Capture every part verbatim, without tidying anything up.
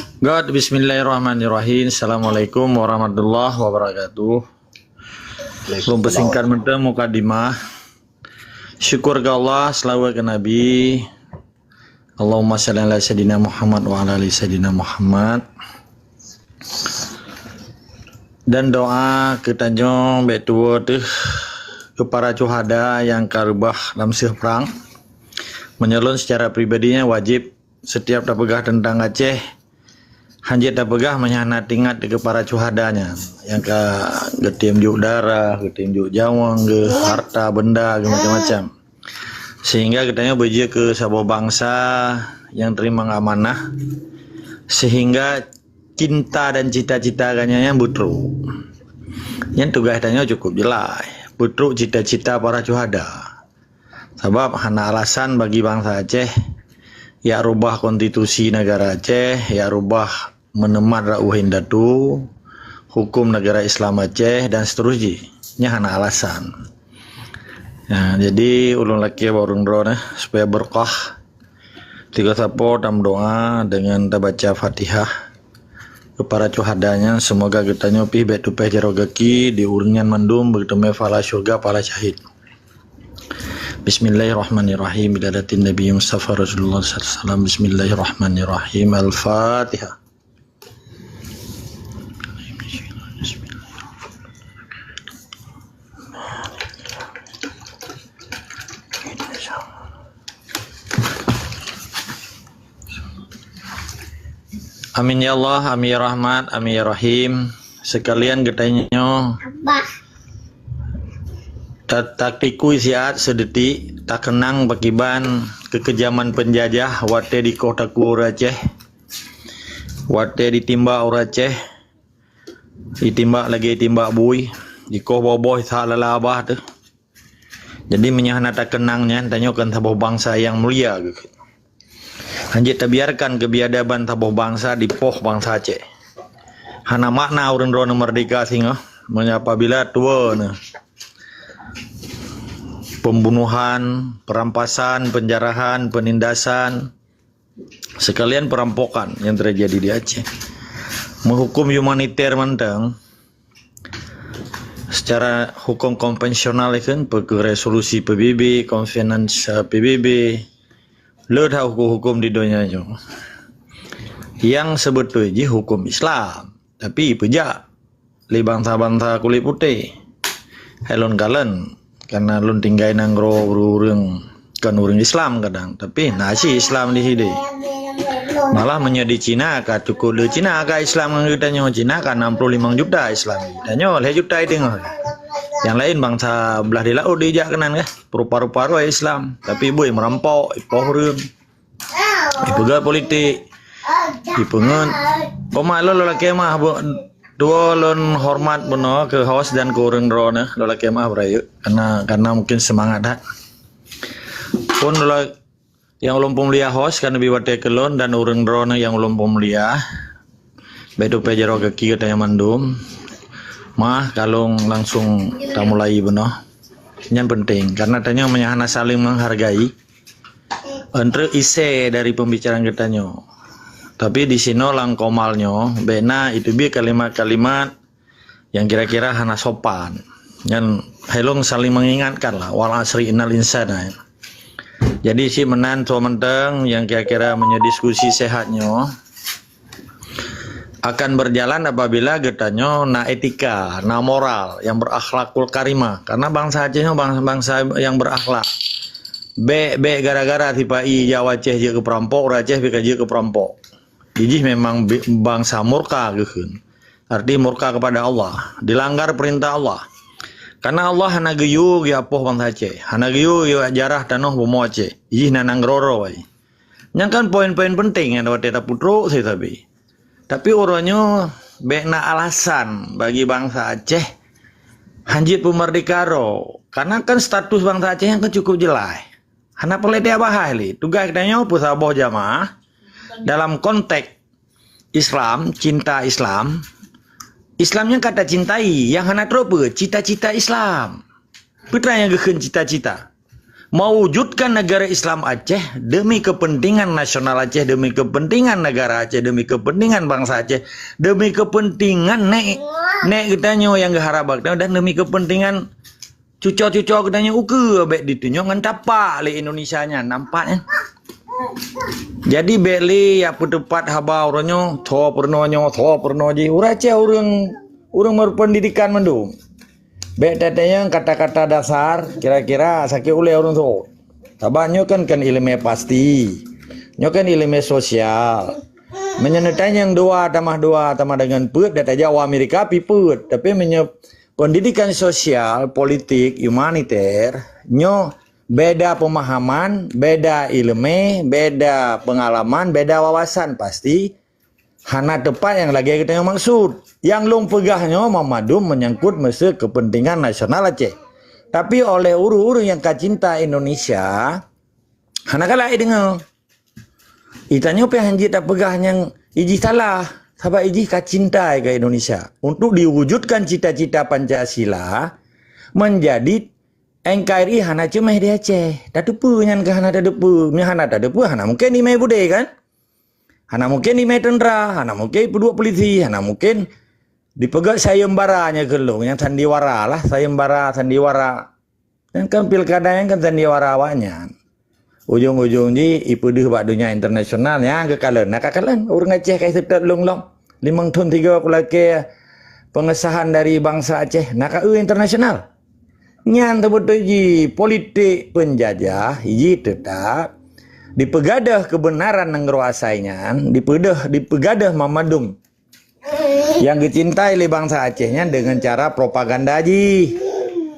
Gét, bismillahirrahmanirrahim. Assalamualaikum warahmatullahi wabarakatuh. Lôn peusingkat mantong mukadimah. Syukur keu Allah, seulaweuet keu Nabi. Allahumma shalli ala Sayyidina Muhammad wa ala ali Sayyidina Muhammad. Dan doa keu tanyoe bék tuwoe teuh keu para syuhada nyang ka reubah lam seueh prang. Meunyoe lôn secara pribadi nyan wajéb setiap tapeugah teuntang Aceh, hanjeuet tapeugah meunyoe hana teuingat keu para syuhada nyan nyang ka geutem jok darah, geutem jok nyawöng geuh, harta benda geuh, macam-macam. Sehingga geutanyoe beujeuet keu saboh bansa nyang teurimong amanah, sehingga cinta dan cita-cita geutanyoe nyan beutrok. Nyan tugaih tanyoe cukup jeulaih, beutrok cita-cita para syuhada. Sabab hana alasan bagi bansa Aceh jak rubah konstitusi negara Aceh, jak rubah meuneumat rot indatu, huköm negara Islam Aceh dan seterusnya. Nyan hana alasan. Nah, jadi ulôn lakée bak ureuëng droeneuh supaya berkah. Tiga sapo tameudoa dengan tabaca Fatihah keu para syuhada nyan, semoga geutanyoe pih bék tupéh jaroe gaki di ureuëng nyan mandum beuteumé pahala syurga, pahala syahid. Bismillahirrahmanirrahim. Ila hadratin Nabi Mustafa Rasulullah sallallahu alaihi wasallam. Bismillahirrahmanirrahim. Al-Fatihah. Amin ya Allah, amin ya Rahmat, amin ya Rahim. Seukalian geutanyoe ta-, tatikui siat seudetik, takeunang pakiban keukejaman peunjajah watée dikoh takue ureuëng Aceh, watée ditimbak ureuëng Aceh, ditimbak lagée timbak bui, dikoh boh-boh that lala babah teuh. Jadi, meunyoe hana takeunang nyan, tanyoe kon saboh bansa nyang mulia geuh. Hanjeuet tabiarkan keubiadaban saboh bansa dipoh bansa Aceh. Hana makna ureuëng droeneuh meurdeka singoh, meunyoe apabila tuwoe neuh pembunuhan, perampasan, penjarahan, penindasan, sekalian perampokan yang terjadi di Aceh. Meuhuköm humaniter mantong, secara huköm konvensional kan, peue kheueh resolusi P B B, konferensi, eh, P B B, le that huköm-huköm di donya nyoe. Nyang seubeutôi jih huköm Islam, tapi peujak lé bansa-bansa kulét putéh. Hai lôn kalon, karna lôn tinggai nanggroe ureuëng kon ureuëng Islam kadang, tapi na cit Islam di sideh. Malah meunyoe di Cina ka cukup le Cina ka Islam ngon geutanyoe. Cina ka enam puluh limong juta Islam. Tanyoe lhée juta i teungoh. Nyang laén bansa blah di laôt dijak keunan kah? Rupa-rupa roh Islam, tapi bui meurampok, ipoh ureuëng. Ipeugét politik, ipeungeut. Umat lôn, lôn lakée meu'ah, bu-, dua lôn horeumat bunoe keu host dan keu ureuëng droeneuh, lôn lakée meu'ah beurayeuk, karna, karna mungken seumangat that. Phon lôn la-, nyang ulôn peumulia host ka neubi watée keu lôn dan ureuëng droeneuh nyang ulôn peumulia. Bék tupéh jaroe gaki geutanyoe mandum. Meu'ah ka lôn langsong tamulai bunoe. Nyan penting, karna tanyoe meunyoe hana saling menghargai, Entre ise dari pembicaraan geutanyoe. Tapi di sinoe lam komal nyoe, bék na iteubiet kalimat-kalimat nyang kira-kira hana sopan. Nyan hai lôn saling mengingatkan lah, "Wal asri innal insana." Jadi, cit meunan soe mantong nyang kira-kira meunyoe diskusi sehat nyoe, akan berjalan apabila geutanyoe na etika, na moral nyang berakhlakul karimah. Karena bansa Aceh nyoe bang-, bansa nyang berakhlak. Bék, bék gara-gara sipa-i jak u Aceh jeuet keu peurampok, ureuëng Aceh pih ka jeuet keu peurampok. Jih memang bi-, bansa murka geukheun. Arti murka kepada Allah, dilanggar perintah Allah. Karena Allah hana geuyue geuapoh bansa Aceh, hana geuyue geujarah tanoh bumoe Aceh. Jih na nanggroe-groe. Nyan kan poin-poin penting nyang watée tapeutrok sabe. Tapi uroe nyoe bék na alasan bagi bansa Aceh hanjeuet peumerdeka droe. Karena kan status bansa Aceh nyan kan cukup jeulaih. Hana peureulée tabahas lé. Tugaih geutanyoe peusaboh jamaah dalam konteks Islam, cinta Islam. Islam nyan ka tacintai, nyang hana trok peue? Cita-cita Islam. Peue teuma nyang geukheun cita-cita? Mewujudkan negara Islam Aceh demi kepentingan nasional Aceh, demi kepentingan negara Aceh, demi kepentingan bangsa Aceh, demi kepentingan nek, nek geutanyoe nyang geuharap bak geutanyoe, dan demi kepentingan cuco-cuco geutanyoe ukeue, bèk ditunyok ngon tapak lé Indonesia nyan, nampak nyan. Jadi bèk lé jak peuteupat haba uroe nyoe, tho peurunoe nyoe, tho peurunoe jih. Ureueng Aceh ureueng, ureueng berpendidikan mandum. Bèk tatanyong kata-kata dasar, kira-kira sakét ulèe ureueng tho. Sabab nyoe kan, kan ileumèe pasti. Nyoe kan ileumèe sosial. Meunyoe neutanyong dua tamah dua sama dengan peuet, dan tajak u Amerika pih peuet. Tapi meunyoe pendidikan sosial, politik, humaniter, nyoe beda pemahaman, beda ileumèe, beda pengalaman, beda wawasan, pasti hana teupat nyang lagèe geutanyoe maksud. Nyang lôn peugah nyoe mandum menyangkut meuseu kepentingan nasional Aceh. Tapi oleh ureueng-ureueng nyang ka cinta Indonesia, hana galak jideungoe. Geutanyoe pih hanjeuet tapeugah nyang ijih salah, sabab ijih ka cinta keu Indonesia. Untuk diwujudkan cita-cita Pancasila, menjadi N K R I hana ceumeh di Aceh. Tateupeue nyan keu hana tateupeue. Meunyo hana tateupeue, hana mungken jimè budé kan? Hana mungken jimè teuntra, hana mungken peuduek polisi, hana mungken dipeugèt sayembara nyoe keu lôn, nyang sandiwara lah, sayembara, sandiwara. Nyan kan pilkada nyan kan sandiwara awaknyan. Ujong-ujong jih ipeudeuh bak donya internasional, nyan geukalon. Na kakalon, ureueng Aceh ka seutôt lôn lom. Limong thon tiga kulakèe pengesahan dari bangsa Aceh, na ka eu internasional. Nyan teubeutôi jih politik penjajah, jih teutap dipeugadôh keubeunaran nanggroe asai nyan, dipeudoh, dipeugadôh mandum nyang geucintai lé bangsa Aceh nyan deungon cara propaganda jih.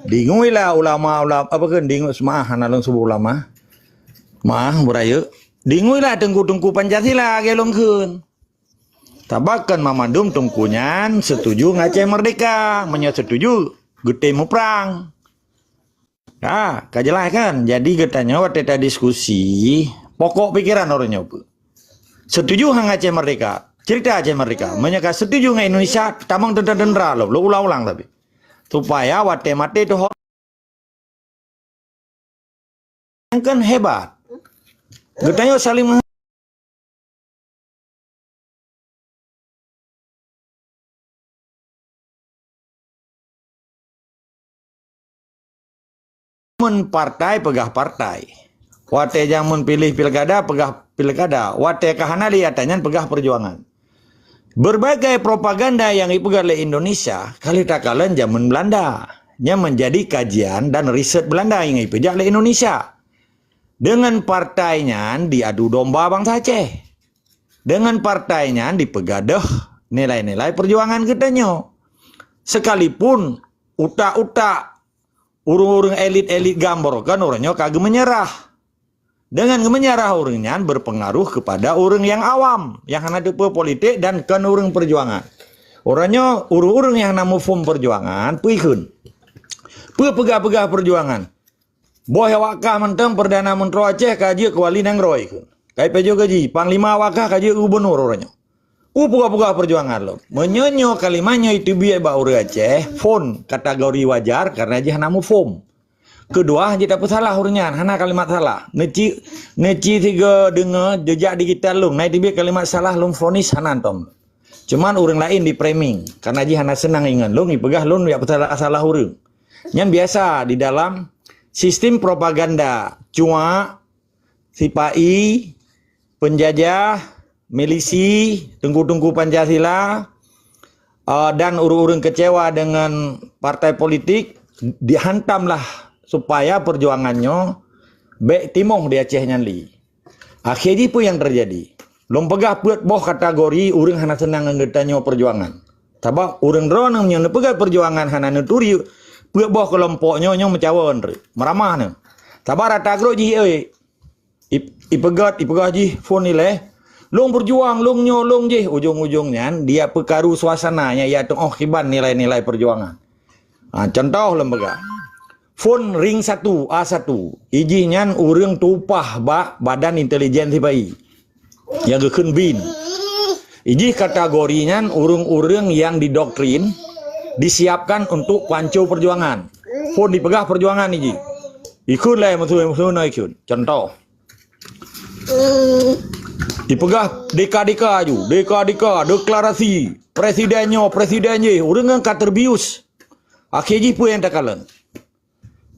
Dingoilah ulama-ulama, apa kheun, dingo-, seumaah hana lôn seubut ulama. Maah beurayeuk. Dingoilah teungku-teungku Pancasila lagèe lôn kheun. Sabab kon mandum teungku nyan setuju ngon Aceh merdeka. Meunyoe setuju, geutem muprang. Ha, ka jeulaih kan? Jadi geutanyoe watèe tadiskusi, pokok pikeran uroe nyoe peue? Setuju ngon Aceh merdeka. Cerita Aceh merdeka. Meunyoe ka setuju ngon Indonesia, tamong teuntra-teuntra lom, lôn ulang-ulang tapi. Supaya watèe maté teuh Nyan kan hebat. Geutanyoe saling mengha-, mun partai peugah partai. Watèe jameun piléh pilkada, peugah pilkada. Watèe ka hana lé atra nyan peugah perjuangan. Berbagai propaganda nyang ipeugah lé Indonesia ka lheueh takalon jameun Belanda. Nyan menjadi kajian dan riset Belanda nyang ipeujak lé Indonesia. Deungon partai nyan diadu domba bansa Aceh. Deungon partai nyan dipeugadôh nilai-nilai peujuangan geutanyoe. Sekalipun utak-utak ureuëng-ureuëng elit-elit GAM baroe kan uroe nyoe ka geumeunyeurah. Deungon geumeunyeurah ureuëng nyan berpengaruh kepada ureuëng nyang awam, nyang hana teupeue politik dan kon ureuëng peujuangan. Uroe nyoe ureuëng-ureuëng nyang hana muphom peujuangan, peue ikheun? Peue peugah-peugah peujuangan? Boh awak kah mantong Perdana Menteri Aceh ka jeuet keu wali nanggroe ikheun. Ka ipajoh gaji, panglima awak kah ka jeuet gubunur uroe nyoe. Peue peugah-peugah peujuangan lom? Meunyoe nyoe kalimat nyoe iteubiet bak ureuëng Aceh, phon kategori wajar karena jih hana muphom. Keudua, jeuet tapeusalah ureuëng nyan, hana kalimat salah. Neuci, neuci sigoe deungoe jejak digital lôn, na iteubiet kalimat salah lôn vonis hana tom. Cuman ureuëng laén di-framing, karena jih hana seunang ingat lôn, ipeugah lôn jak peusalah-salah ureuëng. Nyan biasa di dalam sistem propaganda cuak, sipa-i, penjajah, milisi, teungku-teungku Pancasila, eh, dan ureuëng-ureuëng kecewa dengan partai politik, dihantamlah supaya perjuangan nyoe bék timoh di Aceh nyan li. Akhé jih peue nyang teujadi? Lôn peugah peuet boh kategori ureuëng hana seunang ngon geutanyoe peujuangan. Sabab ureuëng droeneuh nyang neupeugah peujuangan hana neuturi peuet boh keulompok nyoe, nyoe meucawan reueh, meuramah neuh. Sabab rata groe jih, oi, ip-, ipeugét, ipeugah jih phon ilée, "Lôn peujuang, lôn nyoe, lôn jih." Ujong-ujong nyan dia peukaru suasana nyang ia teuoh kiban nilai-nilai peujuangan. Ha, contoh lôn peugah. Phon ring satu, A satu. Ijih nyan ureuëng tupah bak Badan Intelijen Sipa-i nyang geukheun BIN. Ijih kategori nyan ureuëng-ureuëng nyang didoktrin, disiapkan untuk panco peujuangan. Phon dipeugah peujuangan ijih. Ikheun lé musoh-musoh na ikheun. Contoh. Ipeugah deka-deka ju, deka-deka, deklarasi, presiden nyoe, presiden jih, ureuëng ngon ka terbius. Akhé jih peue nyang takalon?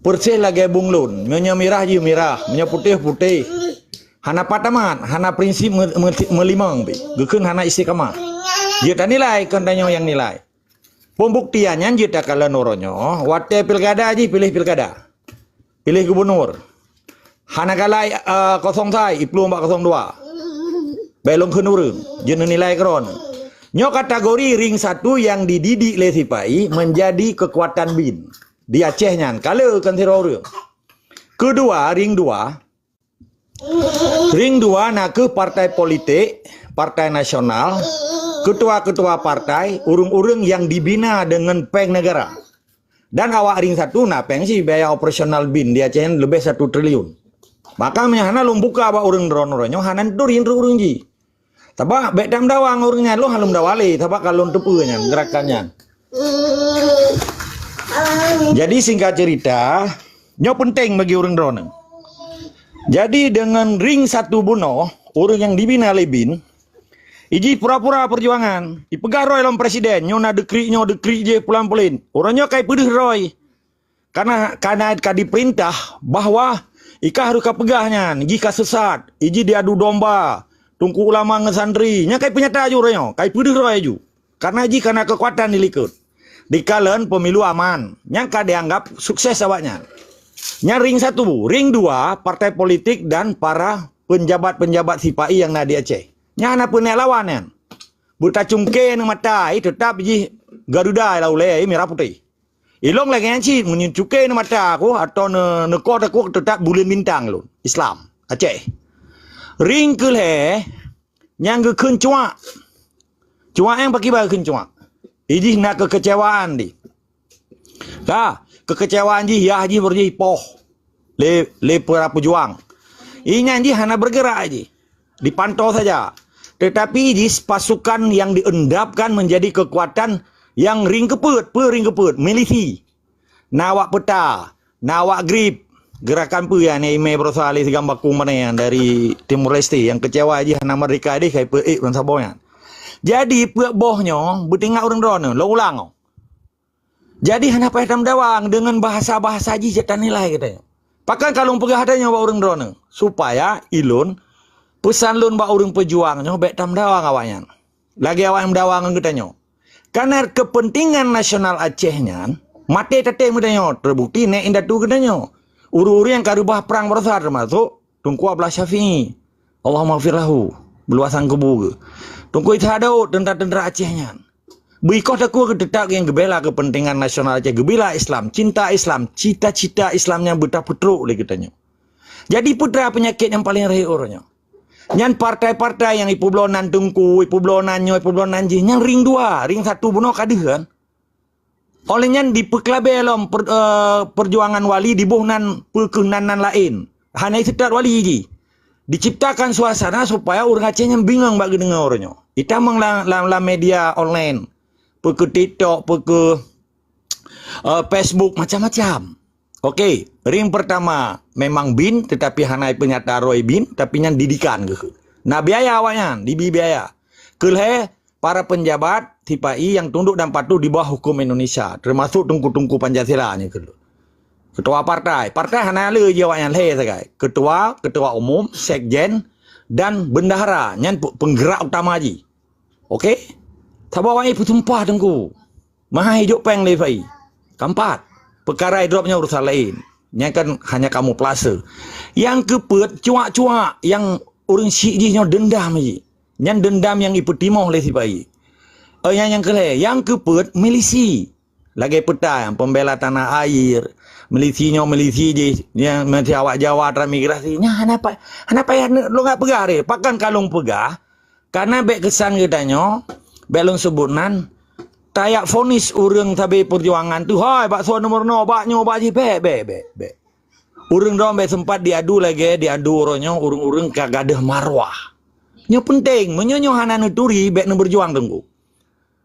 Persis lagée bunglon, meunyoe mirah jih mirah, meunyoe putéh putéh. Hana pat amat, hana prinsip me- me- meulimong pih. Geukheun hana istiqamah. Jeuet tanilai kon tanyoe nyang nilai. Pembuktian nyan jeuet takalon uroe nyoe, watée pilkada jih piléh pilkada. Piléh gubunur. Hana galai uh, kosong sai, iplueng bak kosong dua. Bék lôn kheun ureuëng, jeuet neunilai keudroe. Nyoe kategori ring satu yang dididik lé sipai menjadi kekuatan bin. Di Aceh nyan, kale kan sidroe ureuëng. Kedua, ring dua, ring dua na kheueh partai politik, partai nasional, ketua-ketua partai, ureuëng-ureuëng yang dibina dengan peng negara. Dan awak ring satu na peng si biaya operasional bin di Aceh nyan leubeh satu triliun. Maka meunyoe hana lôn buka bak ureuëng droeneuh nyoe hana turi ureuëng jih. Sabab bék tam dawa ngon ureuëng nyan, lôn hana lôn dawa lé, sabab ka lôn teupeue nyan, gerakan nyan. Jadi singkat cerita, nyoe penting bagi ureuëng droeneuh. Jadi dengan ring satu bunoe, ureuëng yang dibina lé bin, iji pura-pura perjuangan, ipeugah droe lom presiden, nyoe na dekrit nyoe dekrit jih pulan-pulan. Ureuëng nyoe kai peudeuh droe. Karena, karena ka diperintah bahwa ika harus ka peugah nyan, iji ka sesat, iji diadu domba, tungku ulama ngon santri, nyan kai peunyata ju ureuëng nyoe, kai peudeuh droe ju. Karena jih kana kekuatan di likot. Dikalon pemilu aman, nyang ka dianggap sukses awaknyan. Nyan ring satu, ring dua, partai politik dan para penjabat-penjabat sipai yang na di Aceh. Nyan hana peuneuk lawan nyan. Beutacungke neu mata, eh, tetap jih Garuda ila ulée, eh, merah putih. Ilong lagée nyan cit, meunyoe cuke neu mata aku, atau ne, neukoh aku tetap buleuen bintang lôn. Islam, Aceh. Ring keulhée, nyang geukheun cuak. Cuak nyang pakriban geukheun cuak. Ijih na kekecewaan di. Ka, kekecewaan jih, yah jih, baru jih poh. Lé, lé para pejuang. Inyan jih hana bergerak jih. Dipantau saja. Tetapi jih pasukan yang diendapkan menjadi kekuatan yang ring keupeuet, peue ring keupeuet, milisi. Na awak peta, na awak grip. Gerakan peue nyan, imé berusaha lé sigam bakung mana yang dari Timor Leste yang kecewa jih hana merdeka deh kai peuet ban saboh nyan. Jadi peuet boh nyoe beutingat ureuëng droeneuh, lôn ulang. Jadi hana payah tameudawa dengan bahasa-bahasa jih jeuet tanilai geutanyoe. Pakon ka lôn peugah tanyoe bak ureuëng droeneuh, supaya ilôn peusan lôn bak ureuëng peujuang nyoe bék tameudawa ngon awaknyan. Lagée awaknyan meudawa ngon geutanyoe. Karena kepentingan nasional Aceh nyan maté taté meutanyoe, teubukti nèk indatu geutanyoe. Ureuëng-ureuëng nyang ka reubah prang baroesa teumasok Teungku Abdullah Syafi'i. Allahumma ghfir lahu, beuluasan kubu geuh. Teungku Ishak Daud, tentara-tentara Aceh nyan. Beuikoh takue geuteutap nyang geubela kepentingan nasional Aceh, geubela Islam, cinta Islam, cita-cita Islam nyang beutapeutrok lé geutanyoe. Jadi putra penyakit nyang paling rayeuk uroe nyoe. Nyan partai-partai nyang ipeubloe nan teungku, ipeubloe nan nyoe, ipeubloe nan jih, nyang ring dua, ring satu bunoe ka deuh kan. Oleh nyan dipeukelabée lom per, uh, perjuangan wali diboh nan peukeuh nan-nan laén. Hana iseutôt wali jih. Diciptakan suasana supaya ureuëng Aceh nyan bingung bak geudeungoe uroe nyoe. Itamong lam, lam, lam media online. Peukeuh TikTok, peukeuh uh, Facebook, macam-macam. Okey, ring pertama memang bin tetapi hana peunyata roe bin, tapi nyan didikan geuh. Na biaya awaknyan, dibi biaya. Keulhée para penjabat sipai yang tunduk dan patuh di bawah hukum Indonesia, termasuk tungku-tungku Pancasila ni keulhée. Ketua partai, partai hana le je awaknyan lhée sagai. Ketua, ketua umum, sekjen dan bendahara nyan penggerak utama ji. Okey? Saboh awaknyan peusumpah teungku. Mahai jok péng lé fai. Keempat, peukara idrop nyoe urusan laén. Nyan kan hanya kamouflase. Nyang keupeuet cuak-cuak nyang ureuëng syiek jih nyoe dendam jih. Nyan dendam nyang ipeutimoh lé sipai. Oh nyang nyang keulhée, nyang keupeuet milisi. Lagée peutai pembela tanah air, milisi nyoe milisi jih, nyang milisi awak Jawa transmigrasi. Nyan hana pa, hana payah lôn peugah deh. Pakon ka lôn peugah, Karena bék keusan geutanyoe, bék lôn seubut nan, tajak fonis ureuëng sabe peujuangan tu, hai bak soe nomor noe, bak nyoe, bak jih, bék, bék, bék, bék. Ureuëng droe bék sempat diadu lagée diadu uroe nyoe ureuëng-ureuëng ka gadôh marwah. Nyoe penting, meunyoe nyoe hana neuturi bék neubeujuang teungku.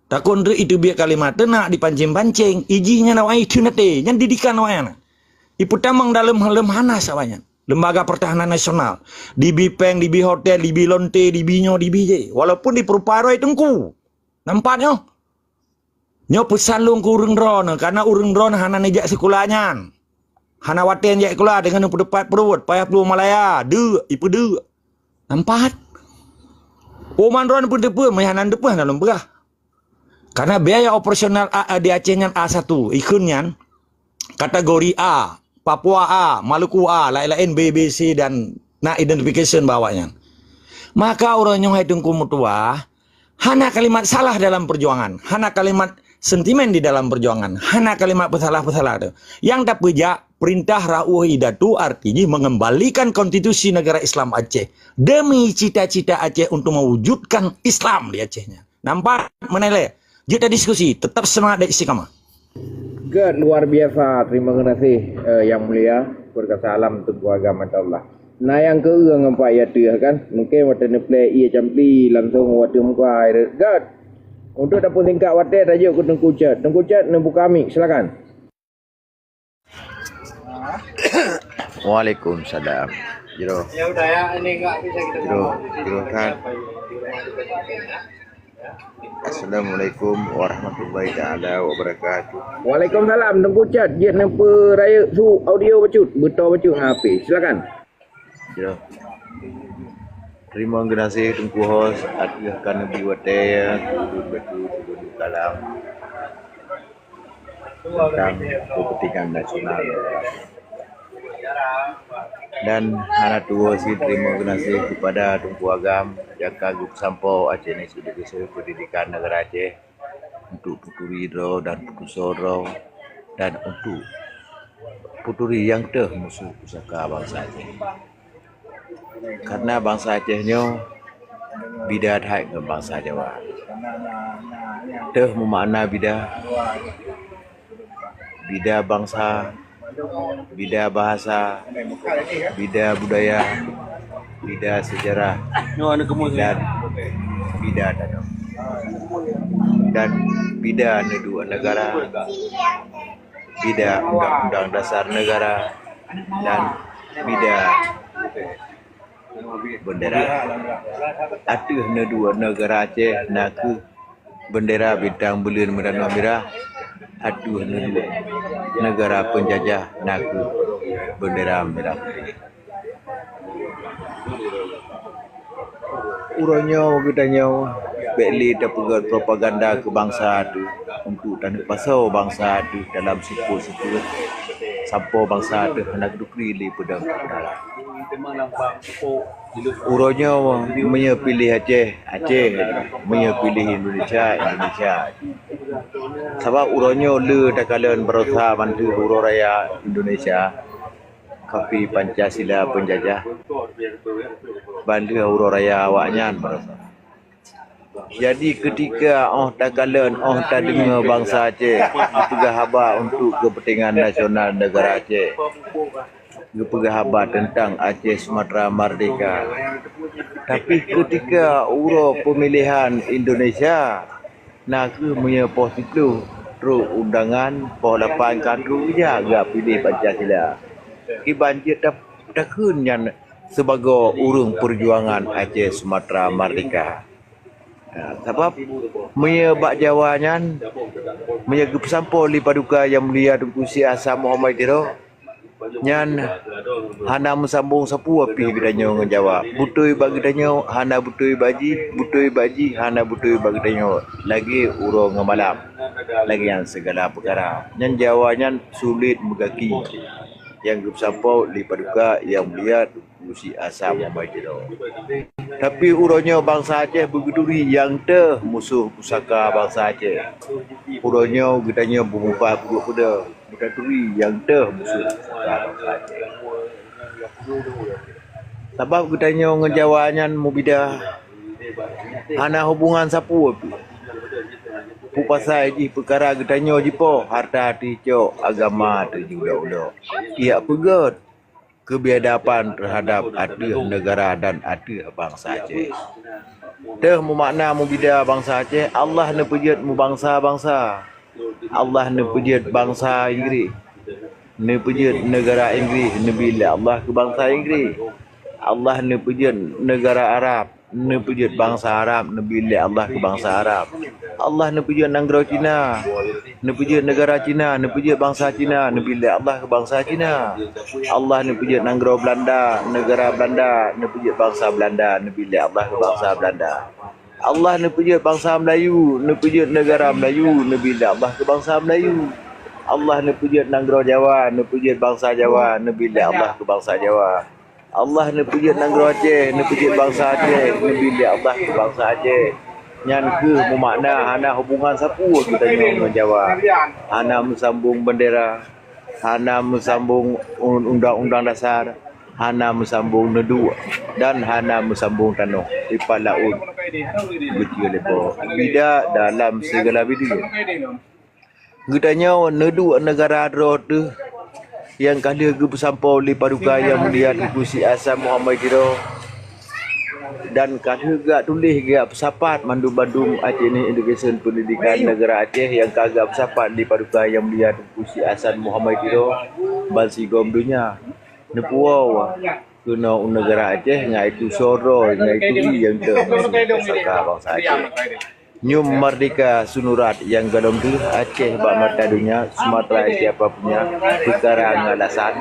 Takot treuk iteubiet kalimat teunak dipancing-pancing, ijih nyan awaknyan itheun até, nyan didikan awaknyan. Ipeutamong dalam leuem hana saban nyan. Lembaga Pertahanan Nasional. Dibi péng, dibi hotel, dibi lonte, dibi nyoe, dibi jih. Walaupun dipeurupa roh teungku. Nampak nyoe? Nyoe peusan lôn keu ureuëng droeneuh, karena ureuëng droeneuh hana neujak sikula nyan. Hana watée neujak sikula deungon neupeudupat pruet, payah plueng Malaya, deuk, ipeudeuk. Nampak? Uman droeneuh peuteupeu, meuhana teupeu hana lôn peugah. Karena biaya operasional A, A di Aceh nyan A satu, ikheun nyan kategori A, Papua A, Maluku A, laén-laén B, B, C dan na identification bak awaknyan. Maka uroe nyoe hai Teungku meutuah, hana kalimat salah dalam perjuangan, hana kalimat sentimen di dalam perjuangan, hana kalimat peusalah-peusalah tu. Yang tapeujak perintah ra'uh idatu arti jih mengembalikan konstitusi negara Islam Aceh demi cita-cita Aceh untuk mewujudkan Islam di Aceh nyan. Nampak? Meunan lé. Jeuet tadiskusi, tetap semangat dan istiqamah. Gét luar biasa, terima kasih eh, yang mulia, berkata alam Teungku Agam Atallah. Nah yang keu ngon Pak Yatih kan, mungkin watée neuplek ié campli langsung watée muka air. Gét. Untuk dapur singkat watée tajok ke Teungku Chat. Teungku Chat neubuka mik, silakan. Waalaikumsalam. Jero. Ya udah ya, ini enggak bisa kita jero, jero kan. Assalamualaikum warahmatullahi taala wabarakatuh. Waalaikumsalam. Teungku Chat, jeuet neupeurayeuk su audio bacut, beuto bacut ngon H P. Silakan. Jero. Terima kasih Teungku Host ateueh ka neubi watée ya, turun batu, turun kalam. Tentang kepentingan nasional. Dan hana tuwoe sit terima kasih kepada Teungku Agam nyang ka geupeusampoe Aceh News Education Pendidikan Negara Aceh untuk peuturi droe dan peutusoe droe dan untuk peuturi nyang teuh musoh pusaka bansa Aceh. Karena bansa Aceh nyoe bida that ngon bansa Jawa. Teuh meumakna bida, bida bansa, bida bahasa, bida budaya, bida sejarah, dan bida tanoh. Dan bida neuduek negara, bida undang-undang dasar negara, dan bida bendera. Ateueh neuduek negara Aceh na kheueh bendera bintang buleuen meuranoh mirah, ateueh neuduek negara penjajah na kheueh bendera mirah putih. Uroe nyoe geutanyoe bék lé tapeugét propaganda keu bansa teuh untuk taneupasoe bansa teuh dalam sifeuet-sifeuet sampoe bansa teuh hana geuturi lé peudong keubeunaran. Uroe nyoe meunyoe piléh Aceh, Aceh, meunyoe piléh Indonesia, Indonesia. Sabab uroe nyoe le takalon baroesa ban lheueh uroe raya Indonesia, kafi Pancasila peunjajah, ban lheueh uroe raya awaknyan baroesa. Jadi keutika óh takalon, óh tadeungoe bansa Aceh geupeugah haba untuk keupeuntengan nasional negara Aceh, geupeugah haba teuntang Aceh Sumatra Merdeka. Tapi keutika uroe peumilihan Indonesia, na kheueh meunyoe poh siplôh trok undangan, poh lapan ka trok ija geupiléh Pancasila. Kiban jeuet ta-, takheun nyan sibagoe ureuëng peujuangan Aceh Sumatra Merdeka. Ha, sabab meunyoe bak Jawa nyan, meunyoe geupeusampoe lé Paduka Yang Mulia Teungku Syekh Hasan Muhammad Tiro, nyan hana meusambong sapeue pih geutanyoe ngon Jawa. Beutôi bak geutanyoe hana beutôi bak jih, beutôi bak jih hana beutôi bak geutanyoe. Lagée uroe ngon malam, lagée nyan sigala peukara. Nyan Jawa nyan sulet meugaki nyang geupeusampoe lé Paduka Yang Mulia Teungku Syekh Hasan Muhammad Tiro. Tapi uroe nyoe bansa Aceh beugeuturi nyang teuh musoh pusaka bansa Aceh. Uroe nyoe geutanyoe beumubah peuduek peudeueng, beutaturi nyang teuh musoh pusaka bansa Aceh. Sabab geutanyoe ngon Jawa nyan meubida, hana hubongan sapeue pih. Peue pasai jih peukara geutanyoe jipoh, hareuta teuh jicok, agama teuh jiulok-ulok. Pihak peugét keubiadaban teuhadab ateueh neugara dan ateueh bansa Aceh. Teuh meumakna meubida bansa Aceh, Allah neupeujeuet meubansa-bansa. Allah neupeujeuet bansa Inggréh. Neupeujeuet neugara Inggris, neubi lé Allah keu bansa Inggris. Allah neupeujeuet neugara Arab, neupeujeuet bansa Arab, neubi lé Allah keu bansa Arab. Allah neupeujeuet nanggroe Cina, neupeujeuet neugara Cina, neupeujeuet bansa Cina, neubi lé Allah keu bansa Cina. Allah neupeujeuet nanggroe Beulanda, neugara Beulanda, neupeujeuet bansa Beulanda, neubi lé Allah keu bansa Beulanda. Allah neupeujeuet bansa Meulayu, neupeujeuet neugara Meulayu, neubi lé Allah keu bansa Meulayu. Allah neupeujeuet nanggroe Jawa, neupeujeuet bansa Jawa, neubi lé Allah keu bansa Jawa. Allah neupeujeuet nanggroe Aceh, neupeujeuet bansa Aceh, neubi lé Allah keu bansa Aceh. Nyan kheueh meumakna hana hubungan sapeue geutanyoe ngon Jawa. Hana meusambong bendera, hana meusambong un-, undang-undang dasar, hana meusambong neuduek, dan hana meusambong tanoh. Ipat laôt geucue lé Po. Bida dalam sigala bideu. Geutanyoe neuduek neugara droe teuh nyang ka lheueh geupeusampoe lé Paduka Yang Mulia Teungku Syèh Hasan Muhammad Tiro, dan ka lheueh geujak tuléh, geujak peusapat mandum-mandum Aceh Education Pendidikan Negara Aceh nyang ka geujak peusapat lé Paduka Yang Mulia Teungku Syèh Hasan Muhammad Tiro bansigom donya. Neupuwoe keunoe u neugara Aceh ngon itu syedara, ngon itu ri nyang teuh meusuh pusaka bansa Aceh. Nyoe meurdeka sunurat nyang gohlom teuh Aceh bak mata donya, Sumatera Asia Papua, peukara ngon alasan,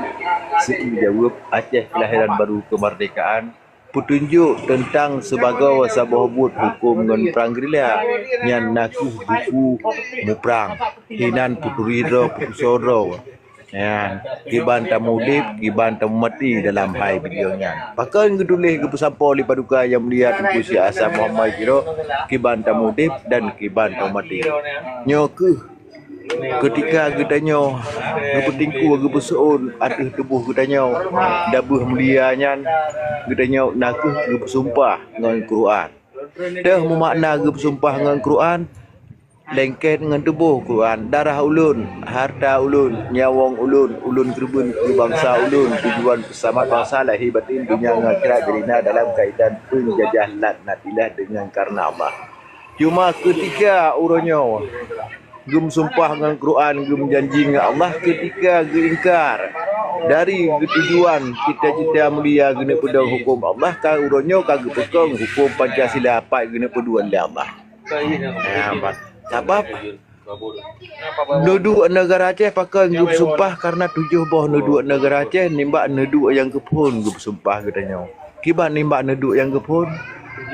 seuti jaweueb Aceh keulahiran baru keumeurdekaan, peutunjok teuntang sibagoe saboh buet hukôm ngon prang gerilya, nyan na kheueh buku muprang, hinan peuturi droe, peutusoe droe. Nyan, kiban tameuudép, kiban tameumaté dalam hai bideu nyan. Pakon geutuléh geupeusampoe lé Paduka Yang Mulia Teungku Syèh Hasan Muhammad Tiro, kiban tameuudép dan kiban tameumaté. Nyoe kheueh keutika geutanyoe geupeutingkue, geupeuseuôn ateueh tuboh geutanyoe dabeuh mulia nyan, geutanyoe na kheueh geupeusumpah ngon Quran. Teuh meumakna geupeusumpah ngon Quran, lengket ngon tuboh Quran, darah ulôn, harta ulôn, nyawöng ulôn, ulôn keureubeuen keu bansa ulôn, tujuan peuseulamat bansa lahé batin, donya ngon akhirat, jadi na dalam kaitan peunjajah laknatillah deungon kareuna Allah. Cuma keutika uroe nyoe geumeusumpah ngon Quran, geumeujanji ngon Allah, keutika geuingkar dari tujuan cita-cita mulia geuneuk peudong hukôm Allah, ka uroe nyoe ka geupeukong hukôm Pancasila pat geuneuk peuduek lé Allah. Nyan, sabab neuduek neugara Aceh pakon geupeusumpah, kareuna tujoh boh neuduek neugara Aceh nibak neuduek nyang keuphon geupeusumpah geutanyoe. Kiban nibak neuduek nyang keuphon?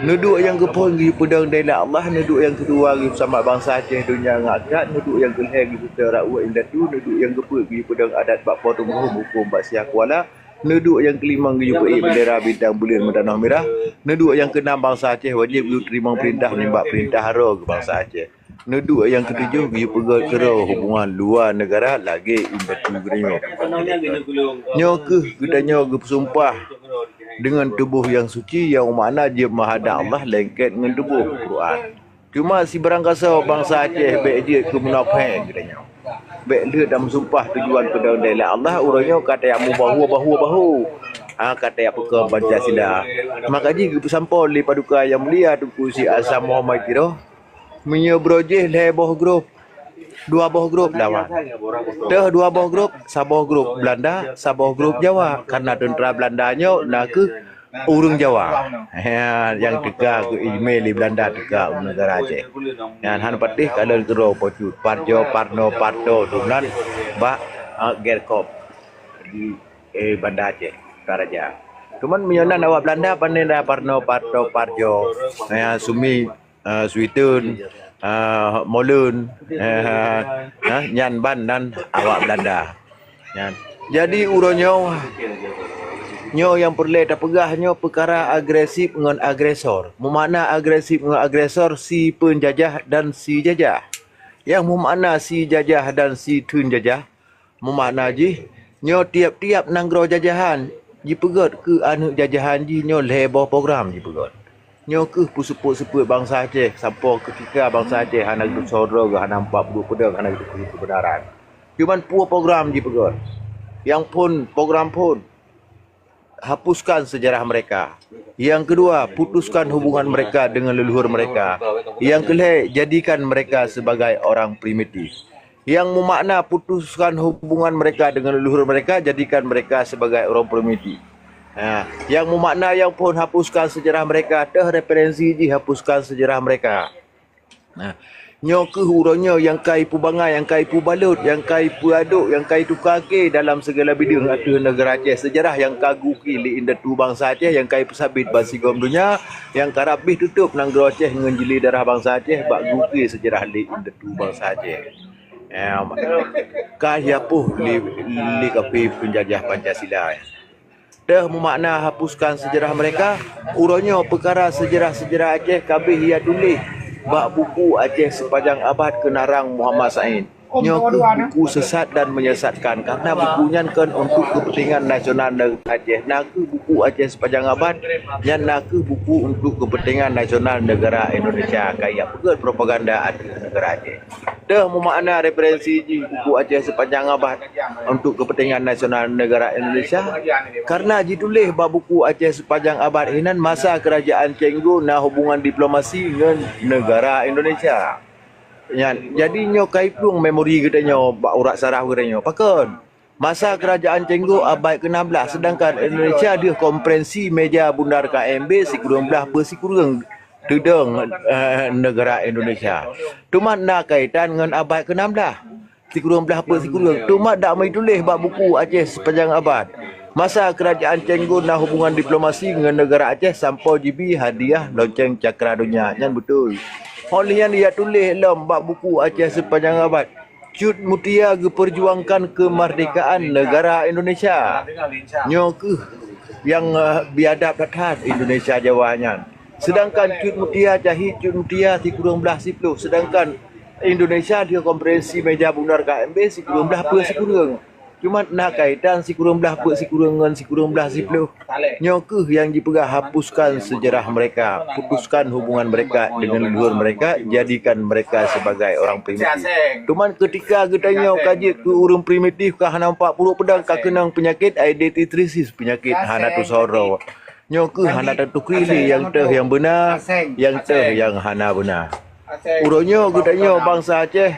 Neuduek nyang keuphon geuyue peudong lé Allah, neuduek nyang keudua geuyue peuseulamat bansa Aceh donya ngon akhirat, neuduek nyang keulhèe geuyue peuseulamat rakyat indatu, neuduek nyang keupeuet geuyue peudong adat bak Po Teumeureuhôm, hukôm bak Syiah Kuala, neuduek nyang keulimöng geuyue peuék bendera bintang buleuen meutanoh mirah, neuduek nyang keunam bansa Aceh wajéb geuyue teurimong peurintah nibak peurintah droe keu bansa Aceh. Neuduek nyang keutujoh geuyue peugöt keudroe hubungan luwa neugara lagèe indatu geutanyoe. Nyoe kheueh geutanyoe geupeusumpah deungon tuboh nyang suci nyang meumakna jeuet meuhadab Allah lengket ngon tuboh Quran. Cuma sibarang gasoe bansa Aceh bèk jeuet keu munafék geutanyoe. Bèk lheueh tameusumpah tujuan peudong lé Allah, uroe nyoe ka tajak mubahua-bahua bahu. Ha, ka tajak peukong Pancasila. Maka jih geupeusampoe lé Paduka Yang Mulia Teungku Syèh Hasan Muhammad Tiro. Meunyoe broe jih lhèe boh grup, dua boh grup lawan. Teuh dua boh grup, saboh grup Beulanda, saboh grup Jawa. Kareuna teuntra Beulanda nyoe na kheueh ureueng Jawa. Nyan nyang teuka geuimè lé Beulanda teuka u neugara Aceh. Nyan hana patéh kalon keudroe Po Cut, Parjo, Parno, Parto, dum nan bak, eh, Gerkop di, eh, Banda Aceh, Karaja. Cuman meunyoe nan awak Beulanda, pane na Parno, Parto, Parjo, nyan Sumi, eh, Suiteun, eh, Moleun, eh, eh, nyan ban nan awak Beulanda. Nyan. Jadi uroe nyoe, nyoe nyang peureulèe tapeugah nyoe peukara agresif ngon agresor. Meumakna agresif ngon agresor, si peunjajah dan si jajah. Nyang meumakna si jajah dan si theun jajah, meumakna jih nyoe tiep-tiep nanggroe jajahan jipeugöt keu aneuk jajahan jih nyoe lhèe boh program jipeugöt. Nyoe kheueh peuseupôt-seupôt bansa Aceh sampoe keutika bansa Aceh hana geuteupeue droe, hana meupat peuduek peudong, hana geuteupeue keubeunaran. Cuman peue program jipeugöt? Nyang phôn, program phôn, hapuskan sejarah mereka. Yang kedua, putuskan hubungan mereka dengan leluhur mereka. Yang kelhèe, jadikan mereka sebagai orang primitif. Yang mumakna putuskan hubungan mereka dengan leluhur mereka, jadikan mereka sebagai orang primitif. Ha, yang mumakna yang pun hapuskan sejarah mereka, teuh referensi jih hapuskan sejarah mereka. Nah, nyoe kheueh uroe nyoe nyang kai peubangai, nyang kai peubalot, nyang kai peuadok, nyang kai tuka ke dalam segala bidang ateueh negara Aceh. Sejarah nyang ka geuki lé indatu bansa Aceh, nyang kai peusabit bansigom donya, nyang karab bih tutôp nanggroe Aceh ngon jili darah bansa Aceh bak geuki sejarah lé indatu bansa Aceh. Em, ka jihapoh lé, lé kafé peunjajah Pancasila. Teuh mumakna hapuskan sejarah mereka, uroe nyoe peukara sejarah-sejarah Aceh kabeh ia tuléh bak buku Aceh Sepanjang Abad keunarang Muhammad Said. Nyoe kheueh buku sesat dan menyesatkan, karena buku nyan kon untuk kepentingan nasional negara Aceh. Na kheueh buku Aceh Sepanjang Abad, nyan na kheueh buku untuk kepentingan nasional negara Indonesia, kaya peugét propaganda ateueh negara Aceh. Teuh mumakna referensi jih buku Aceh Sepanjang Abad untuk kepentingan nasional negara Indonesia, karena jituléh bak buku Aceh Sepanjang Abad hinan masa kerajaan Cenggu na hubungan diplomasi ngon negara Indonesia. Nyan, jadi nyoe kai plueng memori geutanyoe bak urat saraf geutanyoe. Pakon? Masa kerajaan Cenggu abad keenam belas, sedangkan Indonesia deuh konferensi meja bundar K M B sikureueng blah peusikureueng teudong, eh, negara Indonesia. Teuma na kaitan ngon abad keenam belas, sikureueng blah peusikureueng. Teuma dak meutuléh bak buku Aceh Sepanjang Abad. Masa kerajaan Cenggu na hubungan diplomasi ngon negara Aceh sampoe jibi hadiah lonceng cakra donya. Nyan beutôi. Óh lheueh nyan ia tuléh lom bak buku Aceh Sepanjang Abad. Cut Mutia geupeurjuangkan keumardekaan negara Indonesia. Nyoe kheueh nyang, eh, biadab that-that Indonesia Jawa nyan. Sedangkan Cut Mutia, Cahit Cut Mutia sikureueng blah siplôh, sedangkan Indonesia di konferensi meja bundar K M B sikureueng blah peusikureueng. Cuma na kaitan sikureueng blah peusikureueng ngon sikureueng blah siplôh. Nyoe kheueh nyang jipeugah hapuskan sejarah mereka, putuskan hubungan mereka dengan leluhur mereka, jadikan mereka sebagai orang primitif. Teuma keutika geutanyoe ka jeuet keu ureuëng primitif, ka hana meupat pruet peudong, ka keunong peunyakit identity crisis, peunyakit hana teusoe droe. Nyoe kheueh hana tatukri lé nyang teuh nyang beuna, nyang teuh nyang hana beuna. Uroe nyoe geutanyoe bansa Aceh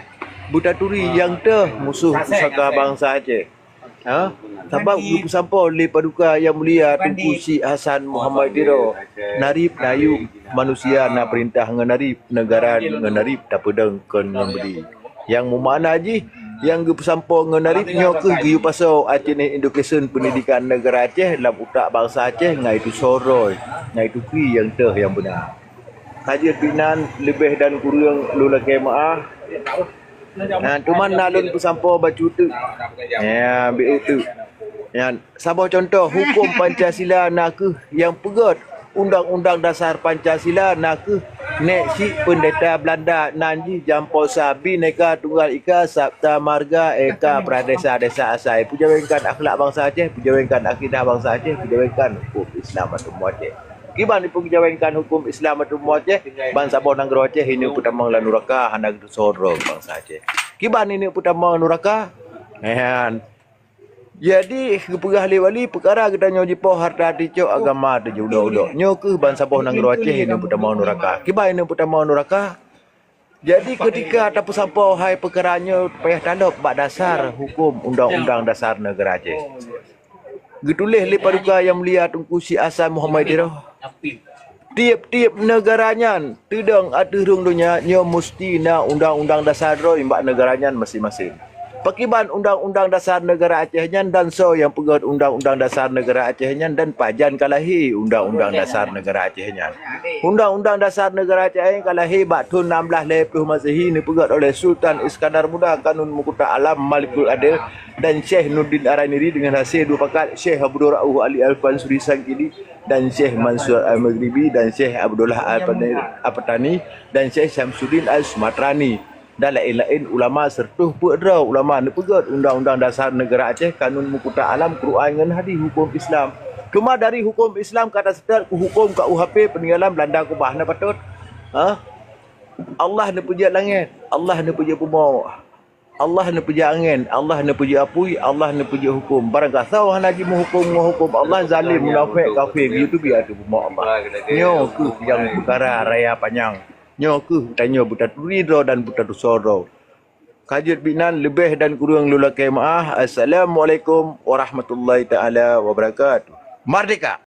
beutaturi nyang teuh musoh pusaka bansa Aceh. Ha? Sabab geupeusampoe lé Paduka Yang Mulia Teungku Syik Hasan Muhammad Tiro, na rib na yuem, manusia na peurintah ngon na rib, neugara ngon na rib tapeudong kon ngon beudé. Nyang meumakna jih, nyang geupeusampoe ngon na rib nyoe kheueh geuyue pasoe ateueh education pendidikan negara Aceh lam utak bansa Aceh ngai teusoe droe, ngai tukri nyang teuh nyang beuna. Ka jeuet pih nan leubeh dan kureueng lôn lakée meuáh. Nah, teuma na lôn peusampoe bacut teuk. Ya, beu teuk. Nyan, saboh cuntoh, huköm Pancasila na kheueh nyang peugét Undang-Undang Dasar Pancasila na kheueh nek syik peundeta Beulanda nan jih jamposa Bhinneka Tunggal Ika Sapta Marga Eka Pradesa Desa Asai. Peujawengkan akhlak bansa Aceh, peujawengkan akidah bansa Aceh, peujawengkan huköm Islam ateueh Aceh. Kiban ipeujawengkan huköm Islam ateueh Aceh, ban saboh nanggroe Aceh ineuk peutamong lam nuraka hana geuteusoe droe bansa Aceh. Kiban ineuk peutamong nuraka? Nyan. Jadi, geupeugah lé wali, peukara geutanyoe jipoh hareuta ticok agama teuh jiudok-udok. Nyoe kheueh ban saboh nanggroe Aceh ineuk peutamong nuraka. Kiban ineuk peutamong nuraka? Jadi, keutika tapeusampoe hai peukara nyoe payah talop bak dasar huköm Undang-Undang Dasar Neugara Aceh. Geutuléh lé Paduka Yang Mulia Teungku Syik Hasan Muhammad Tiro, tieb-tieb neugara nyan teudong ateueh rhueng donya nyoe musti na undang-undang dasar droe bak neugara nyan maséng-maséng. Pakiban undang-undang dasar neugara Aceh nyan dan soe nyang peugét undang-undang dasar neugara Aceh nyan dan pajan ka lahé undang-undang dasar neugara Aceh nyan? Undang-undang dasar neugara Aceh nyan ka lahé bak thon enam belas lhée ploh Masehi neupeugét oleh Sultan Iskandar Muda, Kanun Mukhtar Alam, Malikul Adil, dan Syekh Nuruddin Ar-Raniri deungon hasé dua pakat Syekh Abdul Rauf Ali Al-Mansuri Sangkili dan Syekh Mansur Al-Maghribi dan Syekh Abdullah Al-Patani dan Syekh Syamsuddin Al-Sumatrani dan laén-laén ulama seureutôh peuet droe ulama neupeugét undang-undang dasar neugara Aceh, Kanun Mukhtar Alam, Quran ngon hadis huköm Islam. Teuma dari huköm Islam ka taseutôt keu huköm K U H P peuninggalan Beulanda keubah, na patôt? Ha? Allah neupeujeuet langét, Allah neupeujeuet bumoe. Allah neupeujeuet angén, Allah neupeujeuet apui, Allah neupeujeuet huköm. Barang gasoe hana jimeuhuköm ngon huköm Allah, zalim, munafék, kafé, geuyue teubiet ateueh bumoe Allah. Nyoe kheueh nyang peukara raya panyang. Nyoe kheueh tanyoe beutaturi droe dan beutateusoe droe. Ka jeuet bit nan, leubeh dan kureueng lôn lakée meuáh. Assalamualaikum warahmatullahi taala wabarakatuh. Merdeka!